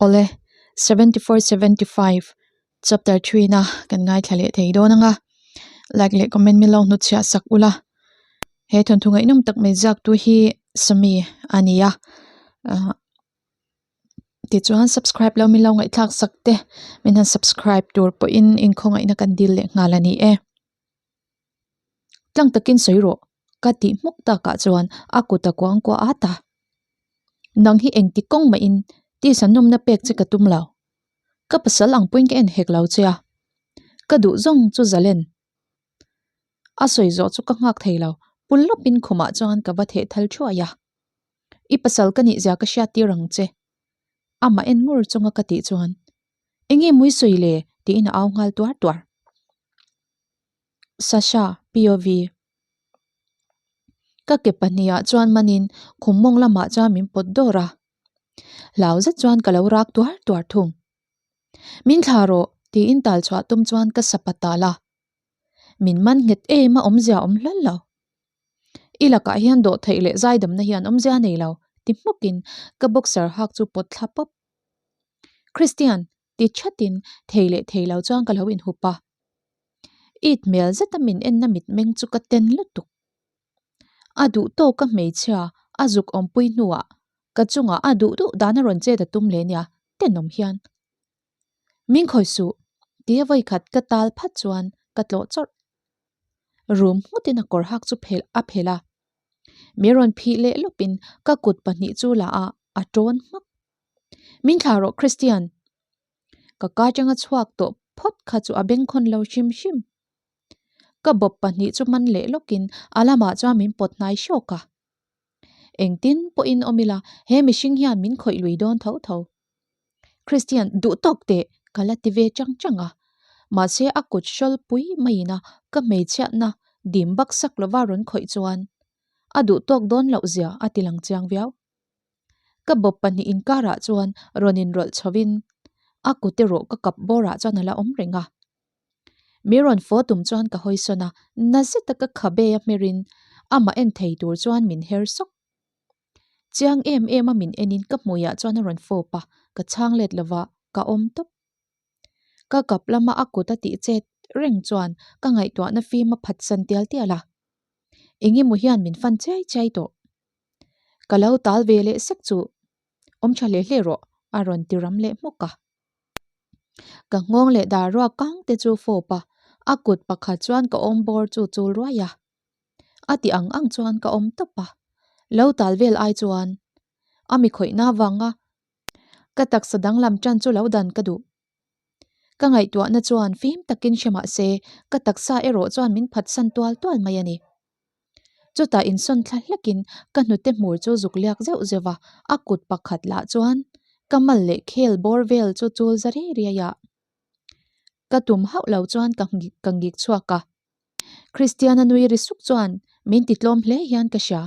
Awle, 74 75 chapter 3 na kan ngaithla leh thei dawn anga like leh comment min lo hnutchhiah sak ula he thawnthu ngaihnawm tak mai ziak tu hi Sami a ni a ah tichuan subscribe lo min lo ngaihthlak sak te min han subscribe tur pawhin inkhawngaihna kan dil leh nghal a ni e. Tlang takin sawi rawh ka tih hmuk takah chuan a kut a kuang kuah at a. Nang hi engti kawng mahin tisa nawmna pek che ka tum lo. Ka pasal ang pawhin ka en hek lo che a. Ka duh zawng chu zalen. A sawi zawh chu ka nghak thei lo, pul lawpin khumah chuan ka va theh thal thuai a. I pasal ka nih zia ka hriat tir ang che. Amah en ngur chunga ka tih chuan, Enge mui sawi le? tiin a au nghal tuar tuar. Sasha, POV. Ka ke pahnih ah chuan manin khum mawng lamah chuan min pawt dawr a. Hlau zet chuan ka lo rak tuar tuar thung. Min thla rawh tiin tal chhuah tum chuan ka sapa tal a. Min man nghet em a awmzia awm hlal lo. I lakah hian dawh theih leh zaidamna hian awmzia nei lo ti hmukin ka boxer hak chu pawt thla pawp. Christian, ti thatin thei leh thei lo chuan ka lo inhup a. It hmel zeta min enna mitmeng chu ka ten lutuk. A duh tawk a hmeichhia a zuk awmpui hnuah ka chungah a duh duh dan a rawn chet a tum leh nia tenawm hian. Min khawi suh tia vawikhat ka tal phat chuan ka tlawh chawrh. Rum nghutin a kawr hak chu phelh a phelh a. Mi rawn phih leh lawpin ka kut pahnih chu la ah a tawn hmak. Min thlah rawh Christian! Ka ka atanga chhuak tawh phawt kha chu a bengkhawn lo hrim hrim. Ka bawp pahnih chu man leh lawkin a lamah chuan min pawt hnai hrawk a. Engtin pawhin awm ila he mihring hian min khawih lui dawn tho tho. Christian duh tawk teh ka la ti ve chang chang a. Mahse a kut hrawl pui maiin a ka hmeichhiatna dim bak sak lova rawn khawih chuan a duh tawk dawn loh zia a ti lang chiang viau. Ka bawp pahnih inkarah chuan rawn inrawlh chhovin a kut erawh ka kap bawrah chuan a la awm reng a. Mi rawn faw tum chuan ka hawi sawn a, na zeta ka khabe a hmerin amah en thei tur chuan min her sawk. Chiang em em a min enin ka hmuiah chuan a rawn fawp a, ka chhang let lova ka awm tawp. Ka kap lama a kut a tih chet reng chuan ka ngaihtuahna fim a phatsan tial tial a. Engemaw hian min fan chiai chiai tawh. Ka lo tal ve leh sek chu awm tha hle hle rawh a rawn ti ram leh hmuk a. Ka nghawng leh dar ruak kang te chu fawp a, a kut pakhat chuan ka awm bawr chu chul ruai a. A ti ang ang chuan ka awm tawp a, lo tal vel ai chuan a mi khawihna avanga ka taksa danglam tan chu lo dan ka duh. Ka ngaihtuahna chuan fim takin hre mah se ka taksa erawh chuan min phatsan tual tual mai a ni. Chutah insawn thla hlekin ka hnute hmur chu zuk liak zeuh zeuh a, a kut pakhat lah chuan ka mal leh khel bawr vel chu chul za riai riai a. Ka tum hauh lo chuan ka ka ngik chhuak a. Christiana nui ri suk chuan min ti tlawm hle hian ka hria.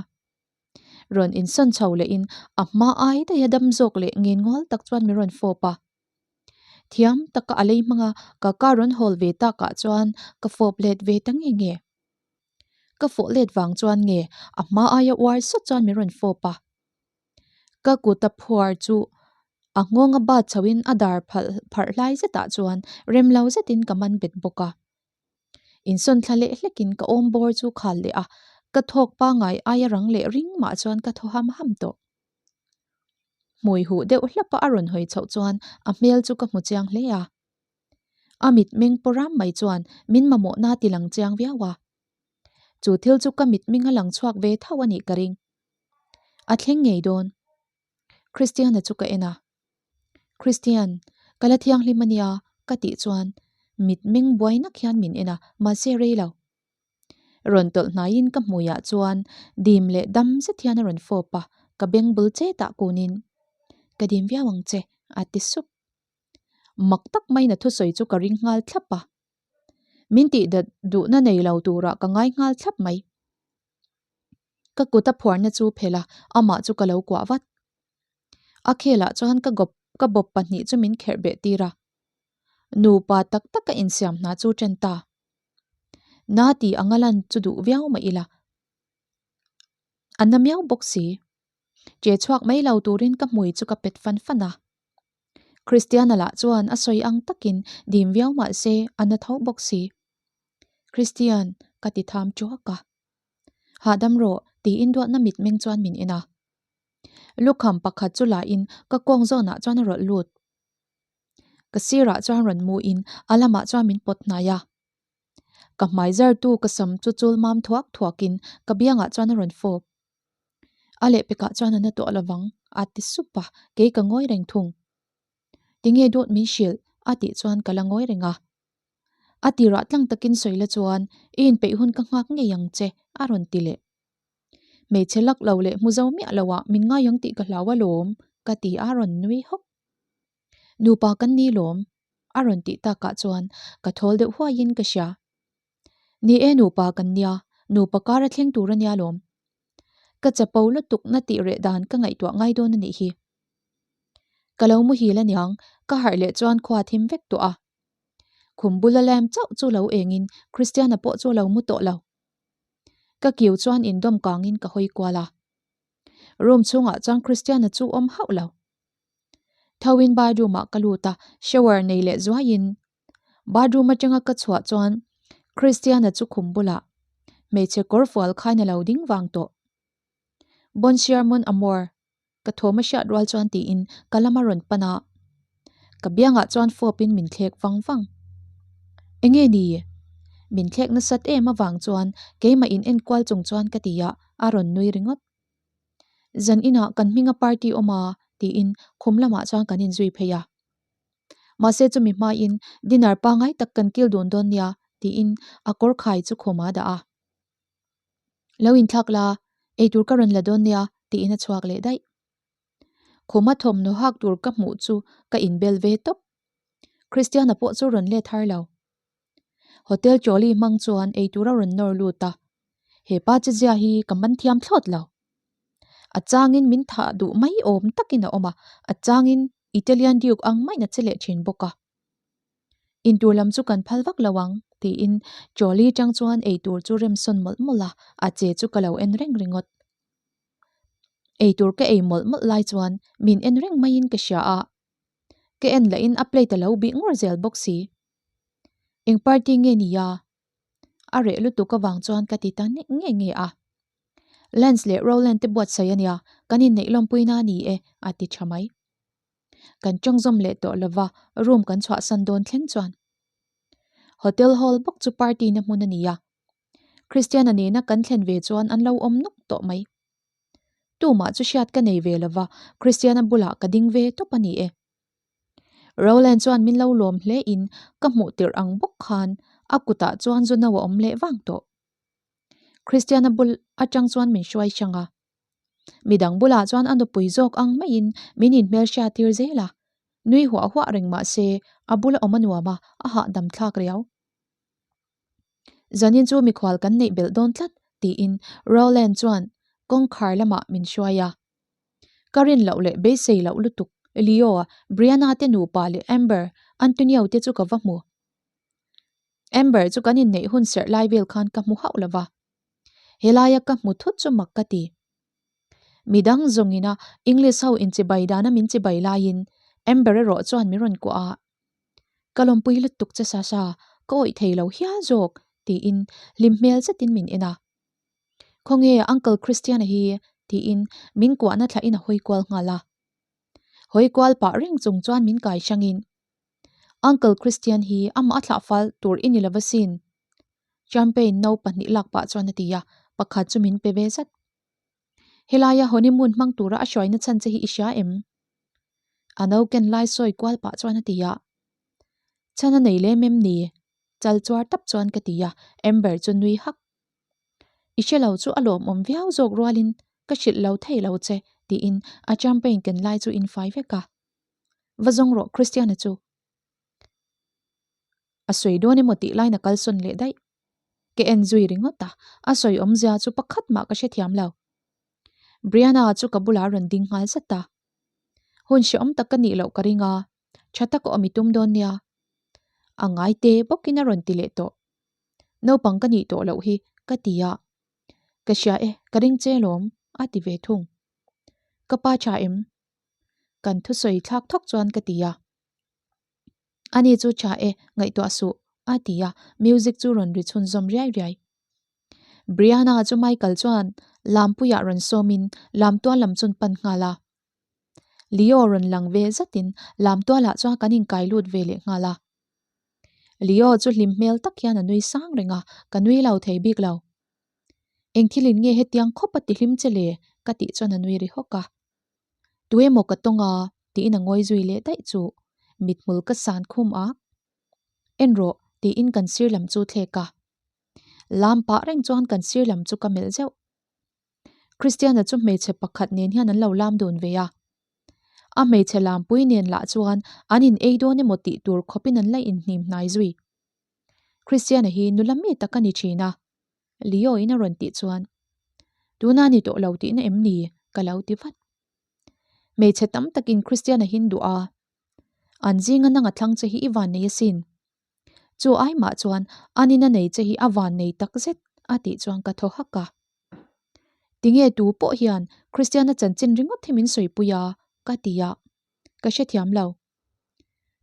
Rawn insawn chho lehin a hma ai daih a dam zawk leh ngennghawl tak chuan min rawn fawp a. Thiam taka a lei hmanga ka car rawn hawl ve takah chuan ka fawp let ve ta nge nge. Ka fawh let vang chuan nge a hma aia uar sawt chuan min rawn fawp a. Ka kut a phuar chu a nghawng a bat chhoin a dar pharh hlai zetah chuan rem lo zetin ka man bet bawk a. Insawn thla leh hlekin ka awm bawr chu khal leh a, ka thawk pangai aia rang leh ring mah chuan ka thaw ham ham tawh. Hmui huh deuh hlapa a rawn hawi chhoh chuan a hmel chu ka hmu chiang hle a. A mitmeng pawh ram mai chuan min mamawhna ti lang chiang viau a. Chu thil chu ka mitmeng a lang chhuak ve tho a nih ka ring. A thleng ngei dawn. Christiana chu ka en a. Christian, ka la thianghlim a nia ka tih chuan mitmeng buai nak hian min en a, mahse rei lo. Rawn tawlh hnaiin ka hmuiah chuan dim leh dam zet hian a rawn fawp a, ka beng bul chetah kunin, Ka dim viau ang che, a ti sup. Mak tak maiin a thusawi chu ka ring nghal thlap a. Min tih dat duhna nei lo turah ka ngai nghal thlap mai. Ka kut a phuarna chu phelh a, amah chu ka lo kuah vat. A khelah chuan ka gawp ka bawp pahnih chu min kherh beh tir a. Nupa tak tak a insiam hna chu ṭen ta. Na tih anga lan chu duh viau mah ila. A na miau bawk si. Che chhuak mai lo turin ka hmui chu ka pet fan fan a. Christiana lah chuan a sawi ang takin dim viau mah se a na tho bawk si. Christian, ka ti tham tuak a. Hahdam rawh, tiin duatna mitmeng chuan min en a. Lukham pakhat chu lahin ka kawng zawnah chuan a rawlh lut. Ka sirah chuan rawn muin a lamah chuan min pawt hnai a. Ka hmai zartu ka sam chu chul mam thuak thuakin ka biangah chuan a rawn fawp. A lehpekah chuan a na tawh lovang, a ti sup a, kei ka ngawi reng thung. Tinge dawt min hrilh? a tih chuan ka la ngawi reng a. A tirah tlang takin sawi la chuan i inpeih hun ka nghak ngei ang che, a rawn ti leh. Hmeichhe lak lo leh hmu zo miah lo ah min ngai ang tih ka hlau alawm, ka ti a rawn nui hawk. Nupa kan ni lawm, a rawn tih takah chuan ka thawl deuh huaiin ka hria. Ni e nupa kan nia, nupa kar a thleng tur a nia lawm. Ka chapo lutuk na tih reh dan ka ngaihtuah ngai dawn a nih hi. Ka lo muhil aniang, ka harh leh chuan khua thim vek tawh a. Khum bula lamp chauh chu lo engin Christiana pawh chu a lo mu tawh lo. Ka kiu chuan indawm kangin ka hawi kual a. Room chhungah chuan Christiana chu awm hauh lo. Thoin bathroom ah ka lut a, shower nei leh zuaiin bathroom atanga ka chhuah chuan Christiana chu khum bulah hmeichhe kawr fual khain a lo ding vang tawh. Bonsieur mon amour Ka thawm a hriat rual chuan tiin ka lam a rawn pan a, ka biangah chuan fawpin min thlek vang vang. Enge ni? Min thlek nasat em avang chuan keimah in enkual chung chuan ka ti a, a rawn nui ringawt. Zan inah kan hminga party awm a tiin khum lamah chuan kan inzui phei a. Mahse chumi hmain dinner pangai tak kan kil dun dawn nia tiin a kawr khai chu khum a dah a. Lo inthlak la, eitur ka rawn la dawn nia tiin a chhuak leh daih. Khuma thawmhnaw hak tur ka hmuh chu ka inbel ve tawp. Christiana pawh chu rawn let har lo. Hotel trolley hmang chuan eitur a rawn nawr lut a, he pa chezia hi ka man thiam thlawt lo. A changin min thah duh mai awm takin a awm a, a changin Italian Duke ang maiin a che leh thin bawk a. Intur lam chu kan phal vak lo ang, tiin trolley tang chuan eitur chu remsawn mawlh mawlh a, a che chu ka lo en reng ringawt. Eitur ka ei mawlh mawlh lai chuan min en reng maiin ka hria a, ka en lahin a plate a lo bih ngur zel bawk si. Eng party nge ni a? A reh lutuk avang chuan ka ti ta nge nge a. Lance leh Rowland te buatsaih a nia, kan inneih lawmpuina a ni e, a ti tha mai. Kan tawngzawm leh tawh lova room kan chhuahsan dawn thleng chuan Hotel hall bawk chu party na hmun a ni a. Christiana nena kan thlen ve chuan an lo awm nawk tawh mai. Tumah chu hriat ka nei ve lova Christiana bulah ka ding ve tawp a ni e. Rowland chuan min lo lawm hle in ka hmuh tirh ang bawk khan a kutah chuan zu no a awm leh vang tawh. Christiana bul atang chuan min hruai hrang a. Midang bulah chuan a nupui zawk ang maiin min inhmelhriat tir zel a, nui huah huah reng mah se a bula awm a nuam a, a hahdam thlak riau. Zanin chu mikhual kan neih belh dawn tlat tiin Rowland chuan kawngkhar lamah min hruai a. Ka rin loh leh beisei loh lutuk Leo, Brianna te nupa leh Amber, Antonio te chu ka va hmu. Amber chu kan inneih hun serh lai vel khan ka hmu hauh lova, helaia ka hmu thut chu mak ka ti. Midang zawngina English ho inchibai dana min chibai laiin Amber erawh chuan min rawn kuah a, Ka lawmpui lutuk che Sasha, ka awih thei lo hial zawk tiin hlim hmel zetin min en a. Khawnge Uncle Christiana hi tiin min kuahna thlahin a hawi kual nghal a. Hawi kual pah reng chung chuan min kai hrangin Uncle Christian hi amah a thlah fal tur i ni lova sin. Champagne no pahnih lak pah chuan a ti a, pakhat chu min pe ve zat. Helaia honeymoon hmang tura a hruaina chhan che hi i hria em? A no ken lai sawi kual pah chuan a ti a. Chhan a nei lem em ni? Chal chuar tap chuan ka ti a, Amber chu nui hak. I hre lo chu a lawmawm viau zawk rualin ka hrilh lo thei lo che tiin a champagne ken lai chu in fai vek a. Va zawng rawh Christiana chu. A sawi dawn emaw tih lain a kalsawn leh daih. Ka en zui ringawt a, a sawi awmzia chu pakhat mah ka hrethiam lo. Brianna chu ka bulah a rawn ding nghal zat a. Hun hrehawm tak ka nih loh ka ring a, tha tak a awm i tum dawn nia. A ngai te bawkin a rawn ti leh tawh. Naupang ka nih tawh loh hi ka ti a. Ka hria e, ka ring che lawm, a ti ve thung. Ka pa tha em? Kan thusawi thlak thawk chuan ka ti a. Ani chu tha e, ngaihtuah suh, a ti a, music chu rawn ri chhunzawm riai riai. Brianna chu Michael chuan lampuiah rawn sawmin lamtual lam chun pan nghal a. Leo rawn lang ve zatin lamtualah chuan kan inkai lut ve leh nghal a. Leo chu hlim hmel tak hian a nui sang reng a, ka nui lo thei bik lo. Eng thilin nge hetiang khawp a ti hlim che le? ka tih chuan a nui ri hawk a. Tuemaw ka tawng a? tiin a ngawi zui leh daih chu mithmul ka san khum a. En rawh tiin kan sir lam chu thlek a. Lam pah reng chuan kan sir lam chu ka melh zeuh. Christiana chu hmeichhe pakhat nen hian an lo lam dun ve a. A hmeichhe lampui nen lah chuan an in ei dawn emaw tih tur khawpin an la inhnim hnai zui. Christiana hi nula mi tak a ni thin a, Leo in a rawn tih chuan, Tuna ni tawh lo tihna em ni? ka lo ti vat. Hmeichhe tam takin Christiana hi an duh a, an zinga nang a thlang che hi i van nei asin. Chu ai mah chuan an in a nei che hi a van nei tak zet a tih chuan ka thaw hak a. Tinge tu pawh hian Christiana chanchin ringawt hi min sawipui a ka ti a, ka hrethiam lo.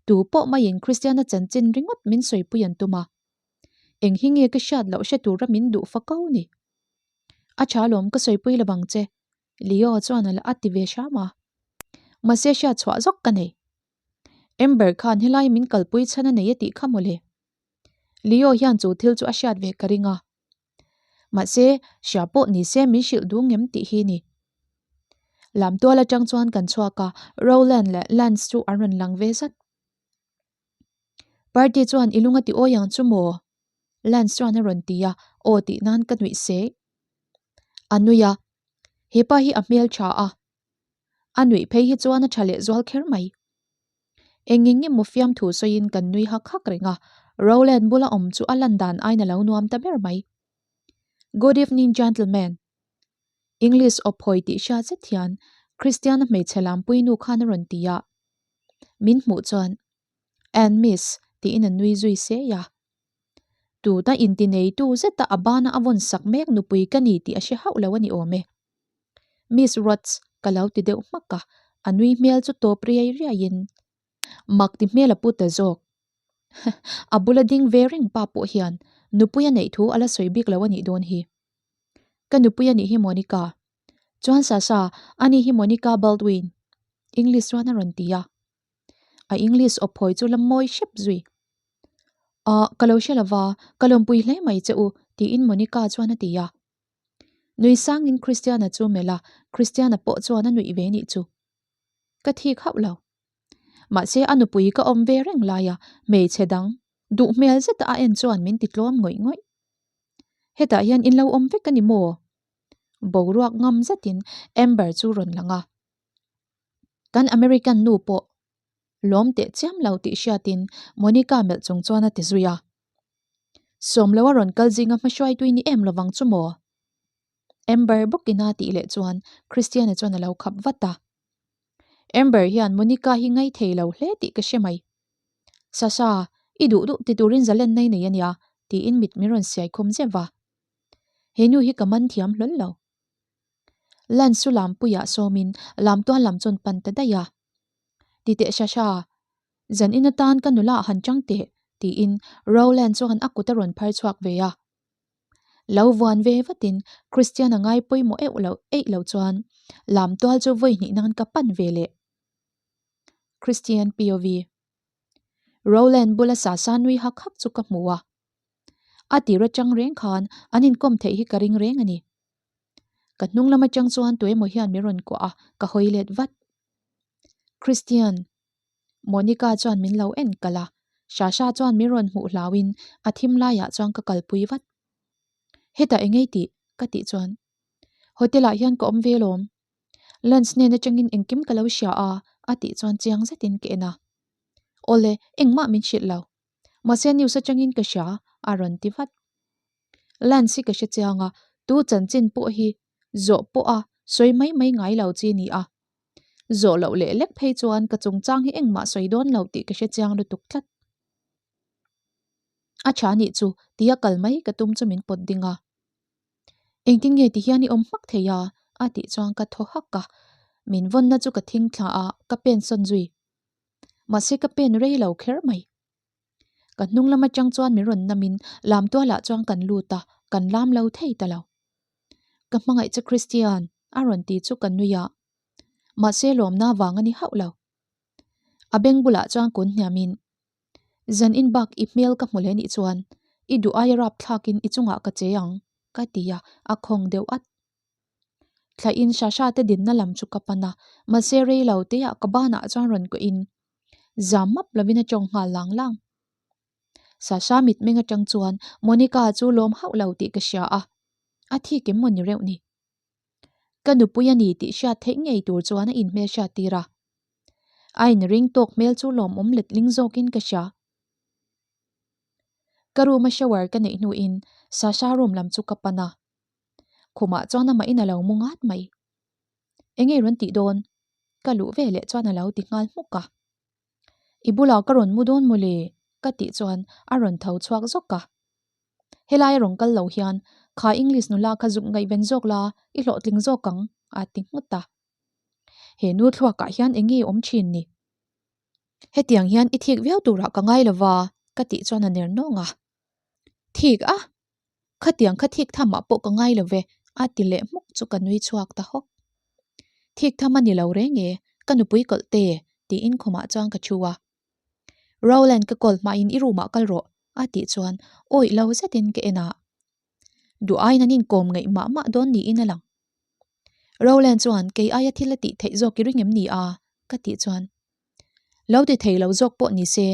Tu pawh maiin Christiana chanchin ringawt min sawipui an tum a. Eng hi nge ka hriat loh hre tura min duh fa ko ni? A tha lawm ka sawipui lo vang che, Leo chuan a la a ti ve hram a. Mahse hriat chhuah zawk ka nei. Amber khan helai min kalpui chhan a nei a tih kha mawle. Leo hian chu thil chu a hriat ve ka ring a. Mahse, hria pawh ni se min hrilh duh ngem tih hi ni. Lamtual atang chuan kan chhuak a, Rowland leh Lance chu an rawn lang ve zat. Party chuan i lung a ti awi ang chu maw? Lance chuan a rawn ti a, aw tih nan ka nuih se. A nui a, hepa hi a hmel tha a. A nuih phei hi chuan a tha leh zual kher mai. Eng eng emaw fiamthu sawiin kan nui hak hak reng a, Rowland bula awm chu a lan dan aiin a lo nuam ta ber mai. Good evening gentlemen. English aw phawi tih hriat zet hian Christiana hmeichhe lampui nu khan a rawn ti a. Min hmuh chuan And miss tiin a nui zui sei a. Tuna intineitu zeta a bana a vawn sak mek nupui ka ni tih a hre hauh lo a ni awm e. Miss Rhodes ka lo ti deuh hmak a, a nui hmel chu tawp riai riaiin mak ti hmel a pu ta zawk. A bula ding ve reng pa pawh hian nupui a neih thu a la sawi bik lo a nih dawn hi. Ka nupui a nih hi Monica. Chuan Sasha, ani hi Monica Baldwin. English chuan a rawn ti a. A English aw phawi chu la mawi hrep zui. Ah, ka lo hre lova, ka lawmpui hle mai che u, tiin Monica chuan a ti a. Nui sangin Christiana chu melh a, Christiana pawh chuan a nuih ve nih chu. Ka thik hauh lo. Mahse a nupui ka awm ve reng laia hmeichhe dang duh hmel zeta a en chuan min ti tlawm ngawih ngawih. Hetah hian in lo awm vek a ni maw? Boruak ngam zetin Amber chu rawn lang a. Kan American nu pawh lawm teh chiam lo tih hriatin Monica melh chung chuan a ti zui a. Sawmlo a rawn kal zinga hmahruaitui ni em lovang chu maw? Amber bawkin a tih leh chuan Christiana chuan a lo khap vat a. Amber hian Monica hi ngai thei lo hle tih ka hre mai. Sasha, i duh duh ti turin zalen nei nei a nia, tiin mit min rawn siai khum zeuh va. He nu hi ka man thiam hlawl lo. Lance chu lampuiah sawmin lamtual lam chuan pan ta daih a. Ti teh Sasha, zan in atan ka nula han chang teh, tiin Rowland chuan a kut a rawn phar chhuak ve a. Lo vuan ve vatin Christian a ngai pawimawh euh lo eih lo chuan lamtual chu vawi hnih nan ka pan ve leh. Christian POV. Rowland bula Sasha nui hak hak chu ka hmu a. A tir atang reng khan an inkawm theih hi ka ring reng a ni. Ka hnung lam atang chuan tuemaw hian min rawn kuah a, ka hawi let vat. Christian. Monica chuan min lo en kalh a, Sasha chuan min rawn hmuh hlauin a thim laiah chuan ka kalpui vat. Hetah engei tih? ka tih chuan Hotel ah hian ka awm ve lawm. Lance hnen atangin engkim ka lo hria a a tih chuan chiang zetin ka en a. Awle, engmah min hrilh lo. Mahse news atangin ka hria a rawn ti vat. Lance hi ka hre chiang a, tu chanchin pawh hi zawh pawh a sawi mai mai ngai lo chi ni a. Zawh loh leh lek phei chuan ka chungchang hi engmah sawi dawn lo tih ka hre chiang lutuk tlat. A tha nih chu tia kal mai ka tum chu min pawt ding a. Engtin nge ti hian i awm hmak thei a? a tih chuan ka thaw hak a. Min vawnna chu ka thing thla a, ka pen sawn zui. Mahse ka pen rei lo kher mai. Ka hnung lam atang chuan min rawn namin lam tualah chuan kan lut a, kan lam lo thei ta lo. Ka hmangaih che Christian, a rawn ti chu ka nui a. Mahse lawmna vang a ni hauh lo. A beng bulah chuan kun hniamin, Zan in bak i hmel ka hmu leh nih chuan i duh aia rap thlakin i chungah ka che ang, ka ti a, a khawng deuh at. Thlain Sasha te dinna lam chu ka pan a, mahse rei lo teah ka banah chuan rawn kuahin zam map lovin a tawng nghal lang lang. Sasha mitmeng atang chuan Monica chu lawm hauh lo tih ka hria a, a thik em maw ni reuh ni. Ka nupui a ni tih hriat theih ngei tur chuan a inhmel hriat tir a. A inring tawk hmel chu lawmawm letling zawkin ka hria. Ka room a shower ka neih hnuin Sasha room lam chu ka pan a. Khumah chuan amah in a lo mu ngat mai. Enge i rawn tih dawn? Ka luh ve leh chuan a lo ti nghal hmuk a. I bulah ka rawn mu dawn mawle ka tih chuan a rawn tho chhuak zawk a. Helai a rawn kal lo hian kha English nula kha zuk ngaihven zawk la i hlawhtling zawk ang a ti nghut a. He nu thluakah hian enge awm thin ni? Hetiang hian i thik viau turah ka ngai lova ka tih chuan a ner nawng a. Thik a? Khatiang kha thik thamah pawh ka ngai lo ve, a ti leh hmuk chu ka nui chhuak ta hawk. Thik tham a ni lo reng e, ka nupui kawlh te, tiin khumah chuan ka thu a. Rowland ka call hmain i room ah kal rawh, a tih chuan awih lo zetin ka en a. Duh aiin an inkawm ngaih mah mah dawn niin a lang. Rowland chuan kei aia thil a tih theih zawk i ring em ni a? ka tih chuan Lo ti thei lo zawk pawh ni se,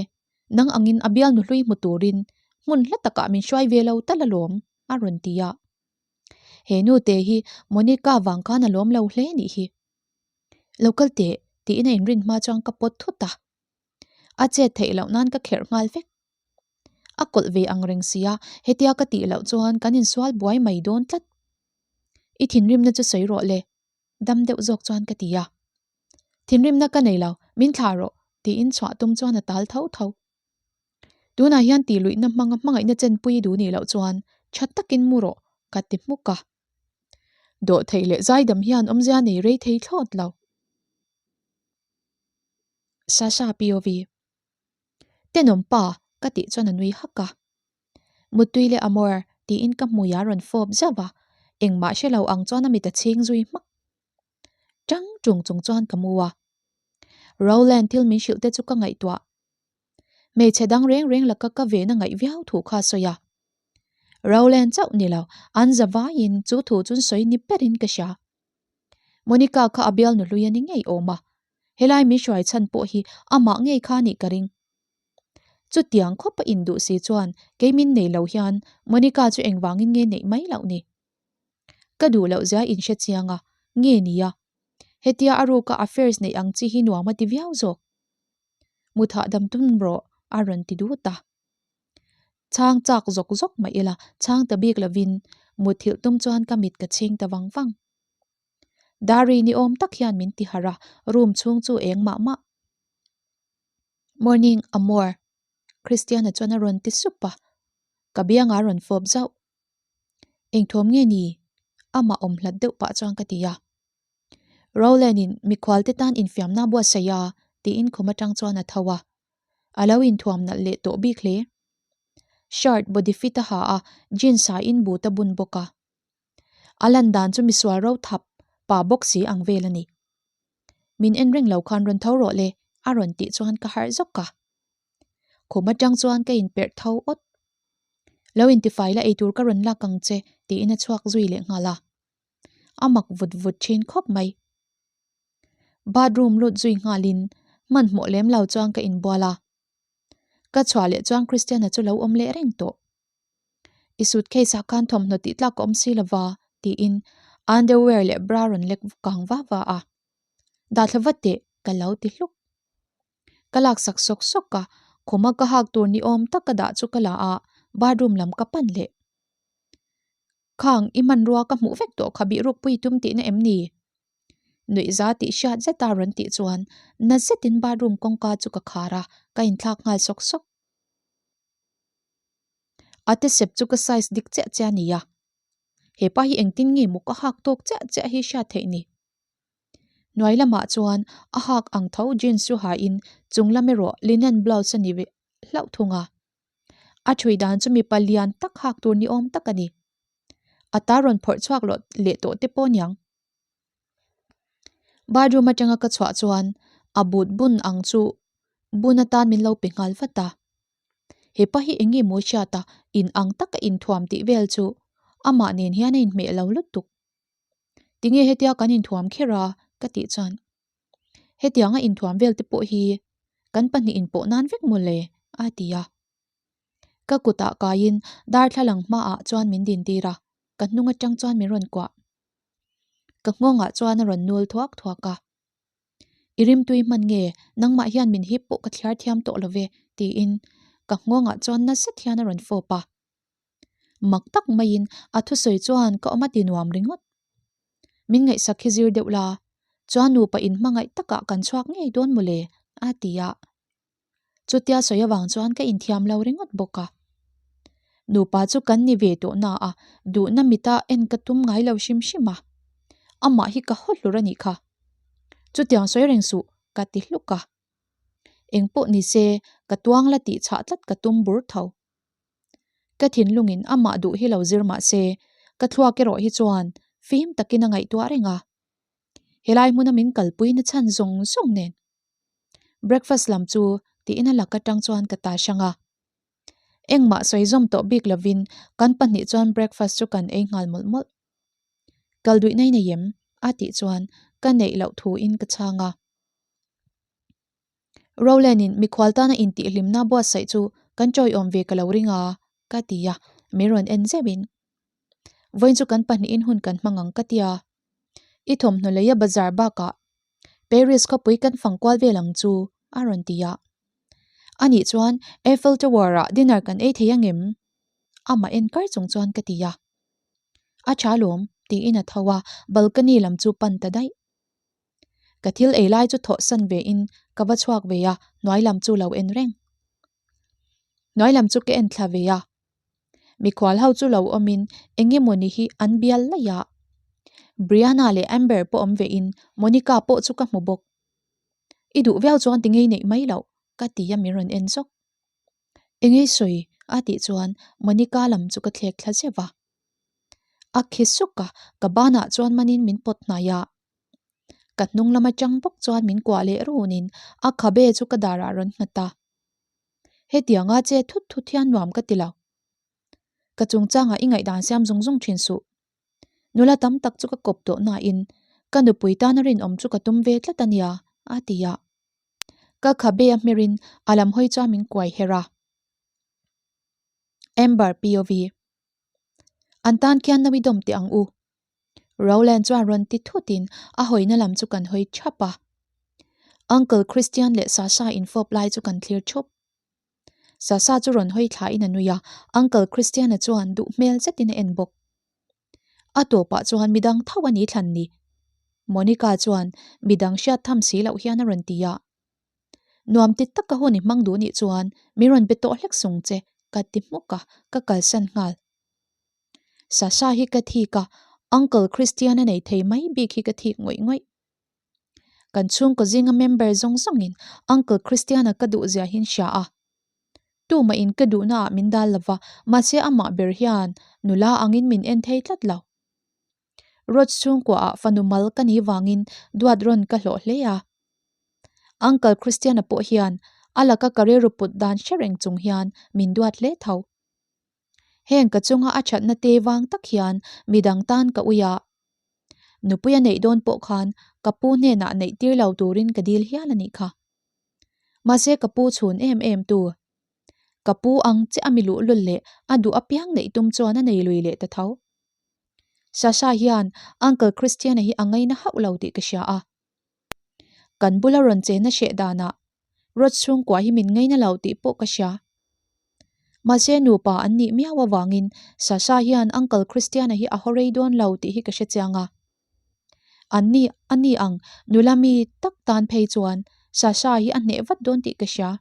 nang angin a bialnu hlui hmu turin hmun hla takah min hruai ve lo tal alawm, a rawn ti a. He nu te hi Monica vang khan a lawm lo hle nih hi. Lo kal teh, tiin a inrin hma chuan ka pawt thut a. A chet theih loh nan ka kherh nghal vek. A kawlh ve ang reng sia, hetia ka tih loh chuan kan insual buai mai dawn tlat. I thinrimna chu sawi rawh le, dam deuh zawk chuan ka ti a. Thinrimna ka nei lo, min thlah rawh, tiin chhuah tum chuan a tal tho tho. Tunah hian tih luihna hmanga hmangaihna chenpui duh nih loh chuan tha takin mu rawh, ka ti hmuk a. Dawhtheih leh zaidam hian awmzia nei rei thei thlawt lo. Sasha POV. Tenawm pa, ka tih chuan a nui hak a. Muttui leh Amor, tiin ka hmui a rawn fawp zauh a, engmah hre lo ang chuan a mit a chhing zui hmak. Tang tung chung chuan ka mu a. Rowland thil min hrilh te chu ka ngaihtuah. Hmeichhe dang reng reng laka ka vena ngaih viau thu kha a sawi a. Rowland chauh ni lo, an za vaiin chu thu chun sawi ni berin ka hria. Monica kha a bialnu hlui a ni ngei awm a, helai min hruai chhan pawh hi amah ngei kha a nih ka ring. Chutiang khawp a induh si chuan kei min nei lo hian Monica chu engvangin nge neih mai loh ni? Ka duh loh zia inhre chiang a, nge nia? Hetia a ruka affairs neih ang chi hi nuam a ti viau zawk. Muthah dam tum rawh a rawn ti dut a. Chhang chak zawk zawk mah ila chhang ta bik lovin muthilh tum chuan ka mit ka chhing ta vang vang. Dari ni awm tak hian min ti harh a, room chhung chu eng mah mah. Morning Amor, Christiana chuan a rawn ti sup a, ka biangah a rawn fawp zauh. Engthawm nge ni? Amah awm hlat deuh pah chuan ka ti a. Rowland-in mikhual te tan infiamna buatsaih a tiin khum atang chuan a tho a. A lo inthuam nalh leh tawh bik hle. Shirt body fit a ha a, jeans ha in boot a bun bawk a. A lan dan chu misual ro thap pa bawk si ang vel a ni. Min en reng lo khan rawn tho rawh le a rawn tih chuan ka harh zawk a. Khum atang chuan ka inperh tho awt. Lo intifai la eitur ka rawn lak ang che tiin a chhuak zui leh nghal a. A mak vut vut thin khawp mai. Bathroom lut zui nghalin hmanhmawh lem lo chuan ka inbual a. Ka chhuah leh chuan Christiana chu lo awm leh reng tawh. I suitcase ah khan thawmhnaw tih tlak ka awm si lova tiin underwear leh bra rawn lek kang va va a. Dahthla vat teh ka lo ti hluk. Ka laksak sawk sawk a, khuma ka hak tur ni awm tak ka dah chu ka la a, bathroom lam ka pan leh. Khang i hmanrua ka hmuh vek tawh kha bihruk pui tum tihna em ni? Nuihza tih hriat zeta rawn tih chuan na zetin bathroom kawngka chu ka khar a, ka inthlak nghal sawk sawk. A te sep chu ka size dik chiah chiah a ni a, hepa hi engtin nge maw ka hak tawk chiah chiah hi hriat theih ni? Hnuai lamah chuan a hak ang tho jeans chu hain chung lam erawh linen blouse a ni hlauh thung a. A ṭhui dan chu mipa lian tak hak tur ni awm tak a ni. A ta rawn phawrh chhuak loh leh tawh te pawh niang. Bathroom atanga ka chhuah chuan a but bun ang chu bun atan min lo pe nghal vat a. Hepa hi eng nge maw hriat a in ang taka inthuam tih vel chu amah nen hian a inhmeh lo lutuk. Tinge hetia kan inthuam kher a? ka tih chuan hetianga inthuam vel te pawh hi kan pahnih inpawh nan vek mawle a ti a. Ka kutah kaiin darthlalang hmaah chuan min dintir a, ka hnung atang chuan min rawn kuah. Ka nghawngah chuan a rawn nul thuak thuak a. I rimtui hman nge nangmah hian min hip pawh ka thliar thiam tawh lo ve tiin ka nghawngah chuan nasa hian a rawn fawp a. Mak tak maiin a thusawi chuan ka awm a ti nuam ringawt. Min ngaihsak hi zir deuh la, chuan nupa inhmangaih takah kan chhuak ngei dawn mawle a ti a. Chutia sawi avang chuan ka inthiam lo ringawt bawk a. Nupa chu kan ni ve tawh na a, duhna mita en ka tum ngai lo hrim hrim a. Amah hi ka haw hlur a nih kha. Chutiang sawi reng suh, ka ti hluk a. Eng pawh ni se, ka tuang la tih chhah tlat ka tum bur tho. Ka thinlungin amah duh hi lo zir mah se, ka thluak erawh hi chuan fim takin a ngaihtuah reng a. Helai hmuna min kalpui na chhan zawng zawng nen. Breakfast lam chu tiin a lak atang chuan ka ta hrang a. Engmah sawi zawm tawh bik lovin kan pahnih chuan breakfast chu kan ei nghal mawlh mawlh. Kal duih nai nei em? a tih chuan ka neih loh thu in ka chhang a. Rowland in mikhual tana intihhlimna buatsaih chu kan chawiawm ve ka lo ring a ka ti a, min rawn en zeuh in. Vawiin chu kan pahnihin hun kan hmang ang ka tia. I thawmhnaw leia bazar bakah Paris khawpui kan fang kual vel ang chu a rawn ti a. Anih chuan Eiffel Tower ah dinner kan ei thei angem? Amah en kar chung chuan ka ti a. A tha lawm tiin a tho a, balcony lam chu pan ta daih. Ka thil ei lai chu thawh san ve in ka va chhuak ve a, hnuai lam chu lo en reng. Hnuai lam chu ka en thla ve a. Mikhual ho chu lo awmin eng emawni hi an bial laih a. Brianna leh Amber pawh awm ve in Monica pawh chu ka hmu bawk. I duh viau chuan ti ngei neih mai loh ka ti a min rawn en zawk. Engei sawi a tih chuan Monica lam chu ka thlek thla zeuh a. A khi suk a, ka banah chuan manin min pawt hnai a. Ka hnung lam atang bawk chuan min kuah leh runin a khabe chu ka darah a rawn nghat a. Hetianga che thut thut hian nuam ka ti lo. Ka chungchangah i ngaihdan siam zung zung thin suh. Nula tam tak chu ka kawp tawh nain ka nupui tana rinawm chu ka tum ve tlat a nia, a ti a. Ka khabe a hmerin a lam hawi chuan min kuai her a. Amber POV. An tan khian no i dawm teh ang u. Rowland chuan rawn ti thutin a hawina lam chu kan hawi thap a. Uncle Christian leh Sasha infawp lai chu kan thlir thup. Sasha chu rawn hawi thlain a nui a, Uncle Christian-a chuan duh hmel zetin a en bawk. A tawpah chuan midang tho a ni thlan ni. Monica chuan midang hriat tham si loh hian a rawn ti a. Nuam ti taka hun i hmang duh nih chuan min rawn be tawh hlek sung che ka ti hmuk a, ka kalsan nghal. Sasha hi ka thik a, Uncle Christian-a nei thei mai bik hi ka thik ngawih ngawih. Kan chhungkaw zinga member zawng zawngin Uncle Christian-a ka duh zia hi an hria a. Tumah in ka duhna ah min dal lova, mahse amah ber hian nula angin min en thei tlat lo. Rod chhungkua ah fanu mal ka nih vangin duat rawn ka hlawh hle a. Uncle Christian-a pawh hian a laka ka rilru put dan hre reng chung hian min duat hle tho. Heng ka chunga a thatna te vang tak hian midang tan ka ui a. Nupui a neih dawn pawh khan ka pu hnenah neih tir lo turin ka dil hial a nih kha. Mahse ka pu chhun em em tu. Ka pu ang che a mi luhlul leh a duh apiang neih tum chuan a nei lui leh ta tho. Sasha hian Uncle Christian-a hi a ngaina hauh lo tih ka hria a. Kan bula rawn chena hreh danah Rod chhungkua hi min ngaina lo tih pawh ka hria. Mahse nupa an nih miau avangin Sasha hian Uncle Christian-a hi a haw rei dawn lo tih hi ka hre chiang a. An ni a ni ang nula mi tak tan phei chuan Sasha hi a hneh vat dawn tih ka hria.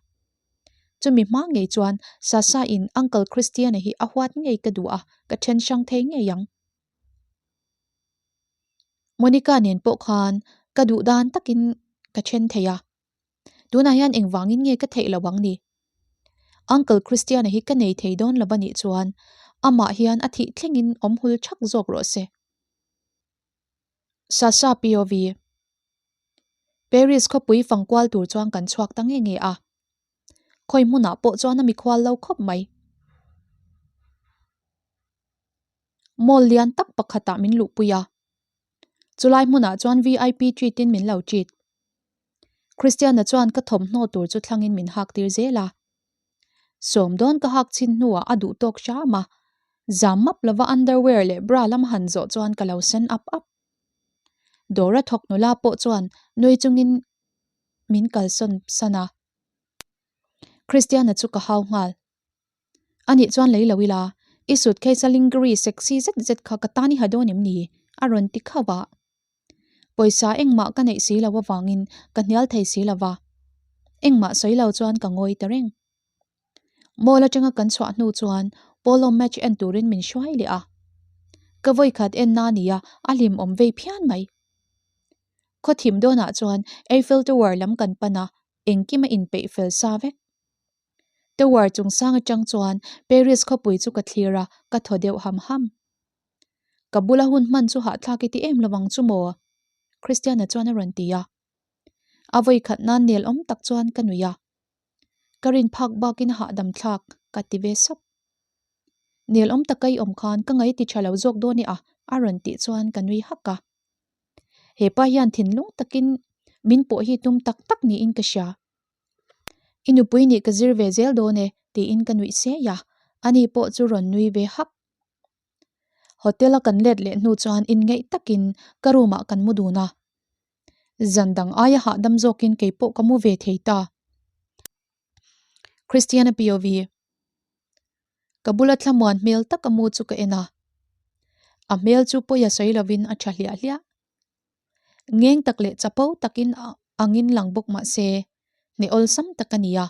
Chumi hma ngei chuan Sasha in Uncle Christian-a hi a huat ngei ka duh a, ka then hrang thei ngei ang. Monica nen pawh khan ka duh dan takin ka then thei a. Tunah hian engvangin nge ka theih lo ang ni? Uncle Christiana hi ka nei thei dawn lo a nih chuan amah hian a thih thlengin awm hul thak zawk rawh se. Sasha POV. Paris khawpui fangkual tur chuan kan chhuak ta nge nge a. Khawi hmunah pawh chuan a mikhual lo khawp mai. Mall lian tak pakhatah min luhpui a. Chulai hmunah chuan VIP treat in min lo treat. Christiana chuan ka thawmhnaw tur chu thlangin min hak tir zel a. Sawm dawn ka hak chhin hnuah a duh tawk hram a, zam map lova underwear leh bra lam han zawh chuan ka lo sen up up. Dawra thawk nula pawh chuan nui chungin min kalsawn san a. Christiana chu ka hau nghal. Anih chuan lei lo ila, i suitcase a lingerie sexy zet zet kha ka tan i ha dawn em ni? a rawn ti khauh a. Pawisa engmah ka neih si lo avangin ka hnial thei si lo va, engmah sawi lo chuan ka ngawi ta reng. Mall atanga kan chhuah hnu chuan polo match en turin min hruai leh a. Ka vawikhat en na nia a hlim awm vei phian mai. Khaw thim dawnah chuan Eiffel Tower lam kan pan a, engkim a inpeih fel sa vek. Tower chungsang atang chuan Paris khawpui chu ka thlir a, ka thaw deuh ham ham. Ka bula hun hman chu hahthlak i ti em lovang chu maw? Christiana chuan a rawn ti a. A vawi khat nan nel awm tak chuan ka nui a. Ka rin phak bakin a hahdam thlak ka ti ve sap. Nel awm taka i awm khan ka ngaih ti tha lo zawk dawn i a a rawn tih chuan ka nui hak a. He pa hian thinlung takin min pawh hi tum tak tak niin ka hria. I nupui nih ka zir ve zel dawn e tiin ka nuih sei a, ani pawh chu rawn nui ve hak. Hotel a kan let leh hnu chuan inngeih takin ka room ah kan mu dun a. Zan dang aia hahdam zawkin kei pawh ka mu ve thei ta. Christiana POV Ka bula thlamuan hmel tak a mu chu ka en a. A hmel chu pawi a sawi lovin a tha hliah hliah. Ngeng tak leh chapo takin angin lang bawk mah se, hne awlsam tak a ni a.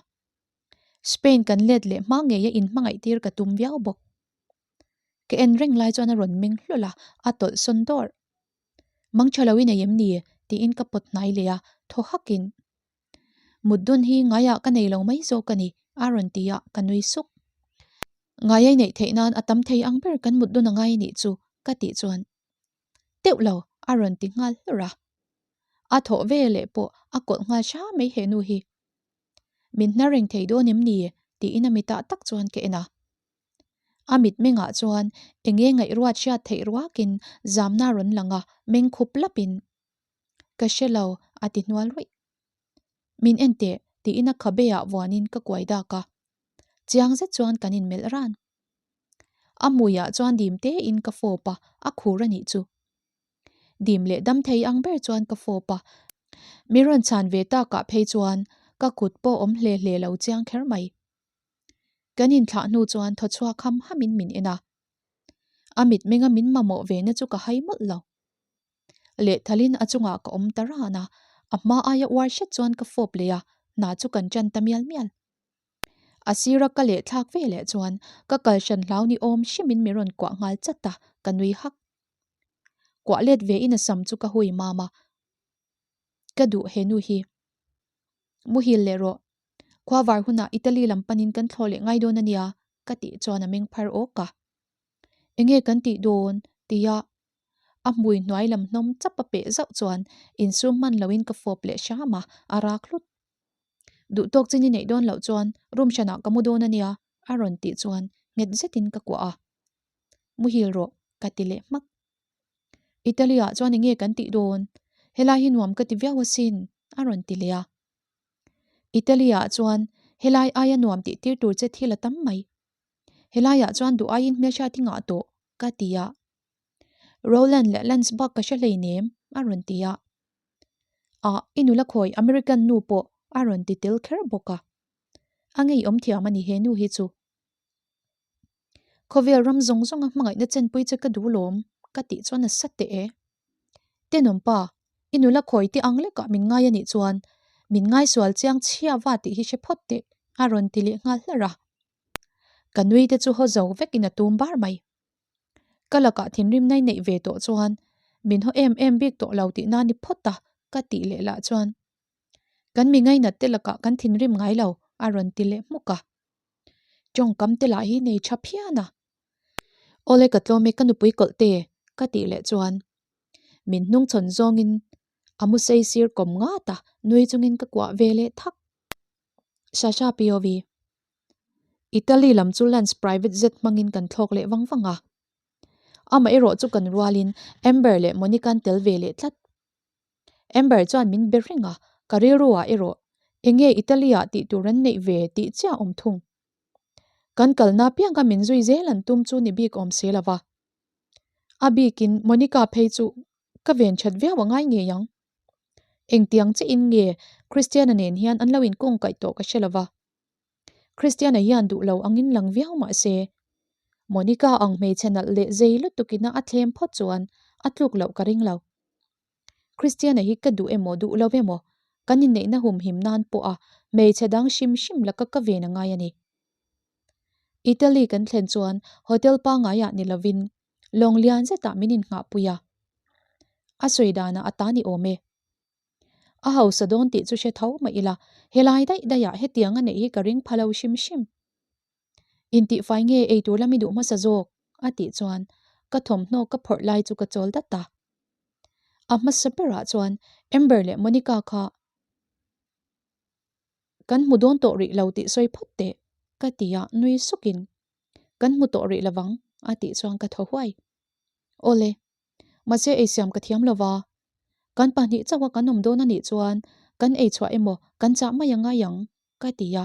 Spain kan let leh hma ngeia inhmangaih tir ka tum viau bawk. Ka en reng lai chuan a rawn meng hlawlh a, a tawlh sawn dawrh. Mang tha lo i nei em ni? tiin ka pawt hnai leh a, thaw hakin. Mut dun hi ngaiah ka nei lo mai zawk a ni, a rawn ti a, ka nui suk. Ngai ai neih theih nan a tam thei ang ber kan mut dun a ngai anih chu, ka tih chuan. Teuh lo, a rawn ti nghal hlawrh a. A thawh ve leh pawh a kawlh nghal hra mai he nu hi. Min hnar reng thei dawn em ni? tiin a mitah tak chuan ka en a. A mitmengah chuan enge ngaihruat hriat theih ruakin zamna rawn lang a, meng khup lapin, Ka hre lo, a ti hnual ruih. Min en teh, tiin a khabeah vuanin ka kuai dak a. Chiang zet chuan kan inmelh ran. A hmuiah chuan dim tein ka fawp a, a khur a nih chu. Dim leh dam thei ang ber chuan ka fawp a, mi rawn chhan ve takah phei chuan ka kut pawh awm hle hle lo chiang kher mai. Kan inthlah hnu chuan thaw chhuak ham hamin min en a. A mitmenga min mamawh ve na chu ka hai mawlh lo. Lehthalin a chungah ka awm ta ran a, a hma aia uar hret chuan ka fawp leh a, hna chu kan ṭan ta mial mial. A sira ka leh thlak ve leh chuan ka kal hran hlau ni awm hrimin min rawn kuah nghal chat a, ka nui hak. Kuah let ve in a sam chu ka hui mam a, ka duh he nu hi. Muhil leh rawh. Khua var hunah Italy lam panin kan thlawh leh ngai dawn a nia, ka tih chuan a meng phar awk a. Enge kan tih dawn? tia a hmui hnuai lam hnawm chap a peh zauh chuan insum hman loin ka fawp leh hram a, a rak hlut. Duh tawk chin i neih dawn loh chuan room hranah ka mu dawn a nia, a rawn tih chuan nghet zetin ka kuah a. Muhil rawh, ka ti leh hmak. Italy ah chuan enge kan tih dawn? Helai hi nuam ka ti viau asin, a rawn ti leh a. Italy ah chuan helai aia nuam tih tir tur che thil a tam mai. Helai ah chuan duh aiin hmelhriat i ngah tawh, ka ti a. Roland leh Lance bak ka hre hleinem, a rawn ti a. Ah, i nula khawi American nu pawh a rawn ti tel kher bawk a. A ngeiawm thiam a ni he nu hi chu. Khawvel ram zawng zawnga hmangaihna chenpui che ka duh lawm, ka tih chuan a sa teh e. Tenawm pa, i nula khawi te ang lekah min ngai a nih chuan min ngaisual chiang chhia va tih hi hre phawt teh, a rawn ti leh nghal hlarh a. Ka nui te chu haw zo vekin a tum bar mai. Ka lakah thinrimna i neih ve tawh chuan min haw em em bik tawh lo tih na ni phawt a, ka tih leh lah chuan kan mi ngainat te lakah kan thinrim ngai lo, a rawn ti leh hmuk a. Tawngkam te lah hi nei tha phian a. Awle ka tlawm e ka nupui kawlh te ka tih leh chuan min hnungchhawn zawngin a mu sei sir kawm ngat a, nui chungin ka kuah ve leh thak. Sasha POV. Italy lam chu Lance private jet hmangin kan thlawk leh vang vang a. Amah erawh chu kan rualin Amber leh Monica an tel ve leh tlat. Amber chuan min be reng a, ka rilru ah erawh enge Italy ah tih tur an neih ve tih chiah awm thung. Kan kalna pianga min zui zel an tum chu ni bik awm si lova. A bikin Monica phei chu ka ven that viau a ngai ngei ang. Engtiang chiah in nge Christiana nen hian an lo inkawngkaih tawh ka hre lova. Christiana hian duh lo angin lang viau mah se, Monica ang hmeichhe nalh leh zei lutuk ina a thlem phawt chuan a tluk loh ka ring lo. Christiana hi ka duh emaw duh lo emaw, kan inneihna humhim nan pawha hmeichhe dang hrim hrim laka ka ven a ngai a ni. Italy kan thlen chuan hotel pangaiah ni lovin lawng lian zetah min innghahpui a. A sawi danah a ta ni awm e. A hausa dawn tih chu hre tho mah ila, helai daih daihah hetiang a neih hi ka ring pha lo hrim hrim. Intihfai nge eitur lami duh hmasa zawk? a tih chuan ka thawmhnaw ka phawrh lai chu ka chawl dat a. A hmasa berah chuan Amber leh Monica kha kan hmu dawn tawh rih lo tih sawi phawt teh ka ti a, nui sukin kan hmu tawh rih lovang a tih chuan ka thaw huai. Awle, mahse eisiam ka thiam lova, kan pahnih chauha kan awm dawn a nih chuan kan eichhuah emaw kan chah mai a ngai ang ka ti a.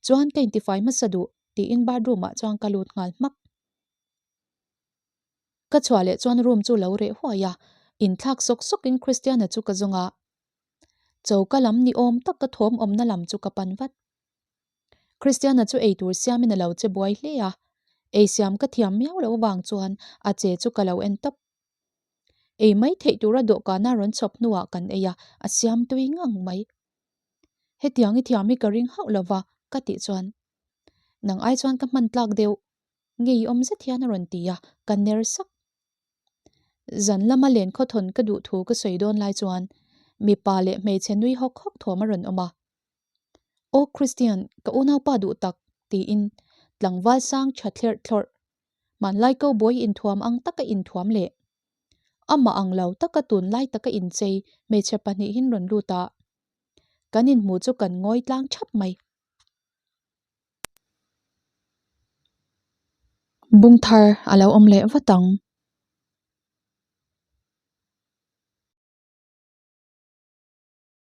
Chuan ka intifai hmasa duh tiin bathroom ah chuan ka lut nghal hmak. Ka chhuah leh chuan room chu lo reh huai a, inthlak sawk sawk in Christiana chu ka zawng a. Choka lam ni awm tak ka thawm awmna lam chu ka pan vat. Christiana chu eitur siamin a lo che buai hle a, eisiam ka thiam miau loh vang chuan a che chu ka lo en tawp. Ei mai theih tura dawhkana rawn chhawp hnuah kan ei a, a siam tui ngang mai. Hetiang i thiam hi ka ring hauh lo va, ka tih chuan. Nang ai chuan ka hman tlak deuh, ngeiawm zet hian a rawn ti a, ka ner sak. Zan lama len khawthawn ka duh thu ka sawi dawn lai chuan mipa leh hmeichhe nui hawk hawk thawm a rawn awm a. Aw Christian, ka unaupa duh tak, tiin tlangval sang tha thlerh thlawrh, hmanlai cowboy inthuam ang taka inthuam leh amah ang lo taka tunlai taka inchei hmeichhe pahnihin rawn lut a, kan inhmu chu kan ngawi tlang thap mai. Bung thar a lo awm leh vat ang.